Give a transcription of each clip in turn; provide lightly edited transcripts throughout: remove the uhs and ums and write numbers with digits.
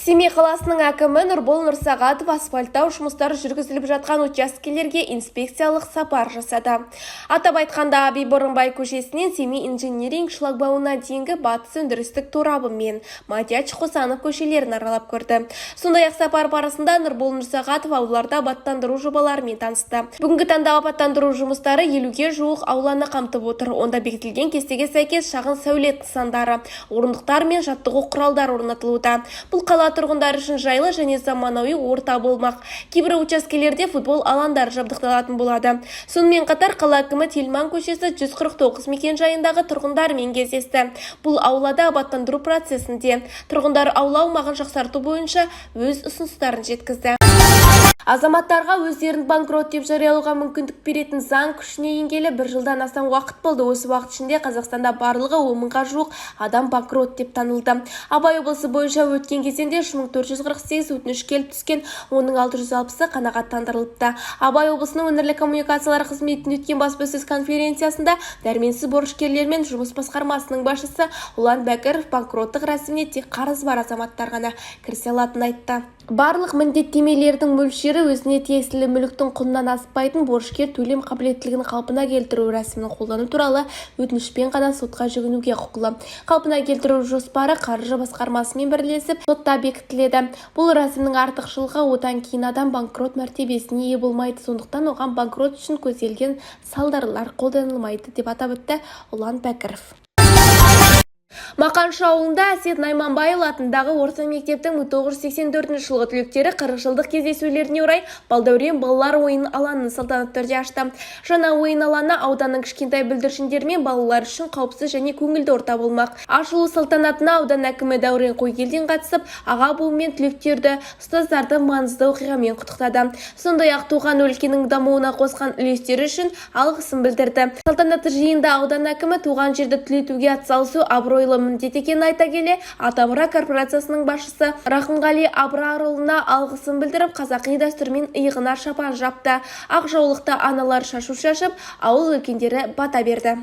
Семей қаласының әкімі Нұрбол Нұрсағатов асфальттау жұмыстары жүргізіліп жатқан учаскелерге инспекциялық сапар жасады. Атап айтқанда, Әби Бұрынбай көшесінен Семей инжиниринг шлагбаумына дейінгі Батыс өндірістік торабы мен Мадияч Қосанов көшелерін аралап көрді. Сондай-ақ сапар барысында Нұрбол Нұрсағатов аулаларды абаттандыру жобаларымен танысты. Бүгінгі таңда абаттандыру жұмыстары 50-ге жуық ауланы қамтып отыр. Онда бекітілген кестеге сәйкес шағын сәулет нысандары, орындықтар мен жаттығу құралдары орнатылуда. Бұл қала тұрғындары үшін жайлы және заманауи орта болмақ. Кейбір учаскелерде футбол алаңдары жабдықталатын болады. Сонымен қатар қала әкімі Тельман көшесі 149 мекен-жайындағы тұрғындармен кездесті. Бұл аулада абаттандыру процесінде. Тұрғындар аула аумағын жақсарту бойынша өз ұсыныстарын жеткізді. Азаматтарға өздерін банкрот деп жариялауға мүмкіндік беретін заң күшіне енгелі бір жылдан астам уақыт болды. Осы уақыт ішінде Қазақстанда барлығы 10 мыңға жуық адам банкрот деп танылды. Абай облысы бойынша өткен кезеңде 3448 өтініш келіп түскен, оның 660-ы қанағаттандырылыпты. Абай облысының өңірлік коммуникациялар қызметінде өткен баспасөз конференциясында дәрменсіз борышкерлермен жұмыс басқармасының басшысы Ұлан Бәкіров банкроттық рәсіміне тек қарызы бар азаматтар ғана кірісе алатынын айтты. Барлық міндеттемелердің мөлшері өзіне тиесілі мүліктің құнынан аспайтын борышкер төлем қабілеттілігін қалпына келтіру рәсімін қолдану туралы өтінішпен ғана сотқа жүгінуге құқылы. Қалпына келтіру жоспары қаржы басқармасымен бірлесіп сотта бекітіледі. Бұл рәсімнің артықшылығы, одан кейін адам банкрот мәртебесіне ие болмайды, сондықтан оған банкрот үшін көзделген салдарлар қолданылмайды, деп атап өтті Ұлан Бәкіров. Мақаншы ауылында Әсет Найманбайұлы атындағы орта мектептің 1984 жылғы түлектері 40 жылдық кездесулеріне орай «Балдәурен» балалар ойын алаңын салтанатты түрде ашты. Жаңа ойын алаңы ауданның кішкентай бүлдіршіндері мен балалар үшін қауіпсіз және көңілді орта болмақ. Ашылу салтанатына аудан әкімі Дәурен Қойгелдин қатысып, аға буын мен түлектерді, ұстаздарды маңызды оқиғамен құттықтады. Сондай-ақ туған өлкенің дамуына қосқан үлестері үшін алғысын білдірді. Салтанатты жиында аудан әкімі туған жерді түлетуге атсалысу абыройлы міндет екенін айта келе, «Атамұра» корпорациясының басшысы Рақымғали Абрарұлына алғысын білдіріп, қазақи дәстүрмен иығына шапан жапты. Ақ жаулықты аналар шашу шашып, ауыл үлкендері бата берді.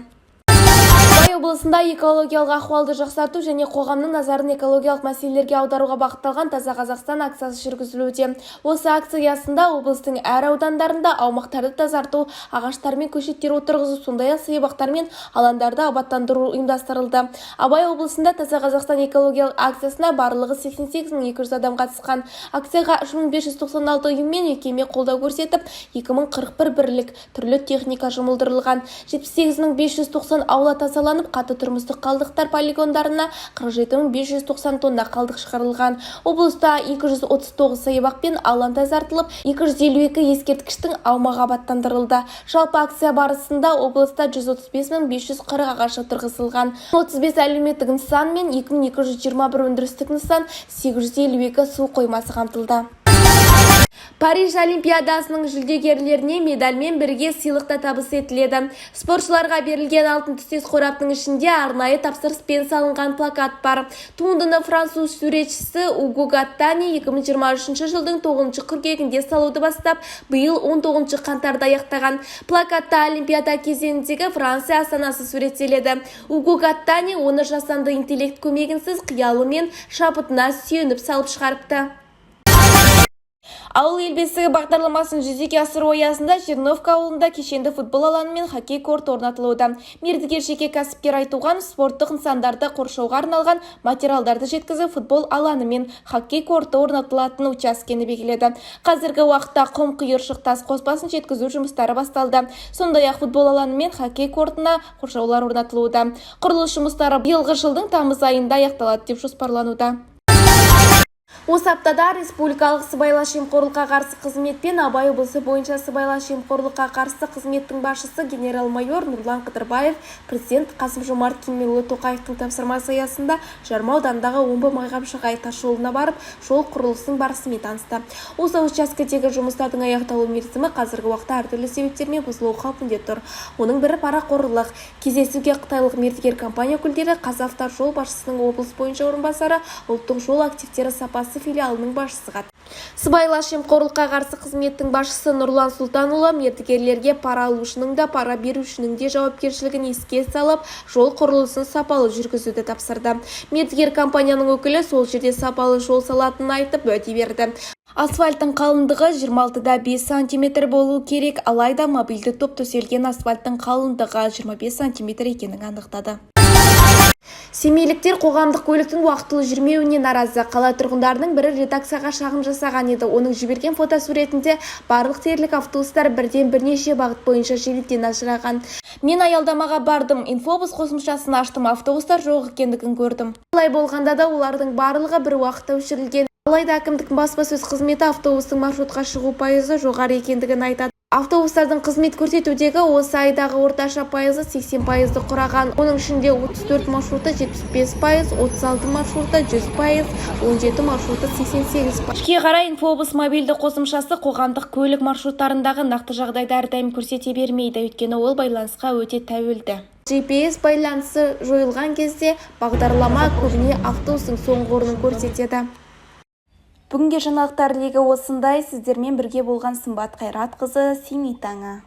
Абай облысында экологиялық ахуалды жақсарту және қоғамның назарын экологиялық мәселелерге аударуға бағытталған «Таза Қазақстан» акциясы жүргізілуде. Осы акция аясында облыстың әр аудандарында аумақтарды тазарту, ағаштар мен көшеттер отырғызу, сондай-ақ саябақтар мен алаңдарды абаттандыру ұйымдастырылды. Абай облысында «Таза Қазақстан» экологиялық акциясына барлығы 88 200 адам қатысқан. Акцияға 3596 ұйым мен мекеме қолдау көрсетіп, 2041 бірлік, түрлі техника жұмылдырылған. 78 590 аула тазаланып, қатты тұрмыстық қалдықтар полигондарына 47 590 тонна қалдық шығарылған. Облыста 239 саябақ пен алаң тазартылып, 252 ескерткіштің аумағы абаттандырылды. Жалпы акция барысында облыста 135 540 ағаш отырғызылған. 35 әлеуметтік нысан мен 2221 өндірістік нысан, 852 су қоймасы қамтылды. Париж Олимпиадасының жүлдегерлеріне медальмен бірге сыйлық та табыс етіледі. Спортшыларға берілген алтын түстес қораптың ішінде арнайы тапсырыспен салынған плакат бар. Туындыны француз суретшісі Уго Гаттани 2023 жылдың 9 қыркүйегінде салуды бастап, биыл 19 қаңтарда аяқтаған. Плакатта Олимпиада кезеңіндегі Франция астанасы суреттеледі. Уго Гаттани оны жасанды интеллект көмегінсіз, қиялы мен шабытына сүйеніп салып шығарыпты. «Ауыл – ел бесігі» бағдарламасын жүзеге асыру аясында Жерновка ауылында кешенді футбол алаңы мен хоккей корты орнатылуда. Мердігер жеке кәсіпкер Айтуған спорттық нысандарды қоршауға арналған материалдарды жеткізіп, футбол алаңы мен хоккей корты орнатылатын учаскені белгіледі. Қазіргі уақытта құм, қиыршық тас қоспасын жеткізу жұмыстары басталды. Сондай-ақ футбол алаңы мен хоккей кортына қоршаулар орнатылуда. Құрылыс жұмыстары биылғы жылдың тамыз айында аяқталады деп жоспарлануда. Осы аптада республикалық сыбайлас жемқорлыққа қарсы қызмет пен Абай облысы бойынша сыбайлас жемқорлыққа қарсы қызметтің басшысы генерал-майор Нұрлан Қыдырбаев президент Қасым-Жомарт Кемелұлы Тоқаевтың тапсырмасы аясында Жарма ауданындағы Омбы-Майқапшағай тас жолына барып, жол құрылысының барысымен танысты. Осы учаскедегі жұмыстардың аяқталу мерзімі қазіргі уақытта әртүрлі себептермен бұзылу қаупінде тұр. Оның бірі – парақорлық. Кездесуге қытайлық мердігер компания өкілдері, «Қазавтожол» басшысының облыс бойынша орынбасары, ұлттық жол активтері сапасын Ордабасы филиалының басшысы қатысты. Сыбайлас жемқорлыққа қарсы қызметтің басшысы Нұрлан Сұлтанұлы мердігерлерге пара алушының да, пара берушінің де жауапкершілігін еске салып, жол құрылысын сапалы жүргізуді тапсырды. Мердігер компанияның өкілі сол жерде сапалы жол салатынын айтып, уәде берді. Асфальттың қалыңдығы 26,5 сантиметр болу керек, алайда мобильді топ төселген асфальттың қалыңдығы 25 сантиметр екенін анықтады. Семейліктер қоғамдық көліктің уақытылы жүрмеуіне наразы. Қала тұрғындарының бірі редакцияға шағым жасаған еді. Оның жіберген фотосуретінде барлық дерлік автобустар бірден бірнеше бағыт бойынша желіден ажыраған. Мен аялдамаға бардым, Инфобус қосымшасын аштым, автобустар жоқ екендігін көрдім. Олай болғанда да олардың барлығы бір уақытта өшірілген. Алайда әкімдіктің баспасөз қызметі автобустың маршрутқа шығу пайызы жоғары екендігін айтады. Автобустардың қызмет көрсетудегі осы айдағы орташа пайызы 80 пайызды құраған. Оның ішінде 34 маршруты 75%, 36 маршруты 100%, 17 маршруты 88%. Кешке қарай Инфобус мобильді қосымшасы қоғамдық көлік маршруттарындағы нақты жағдайды әрдайым көрсете бермейді, өйткені ол байланысқа өте тәуелді. GPS байланысы жойылған кезде бағдарлама көбіне автобустың соңғы орнын көрсетеді. Бүгінге жаңалықтар легі осындай. Сіздермен бірге болған Сымбат Қайратқызы, Семей таңы.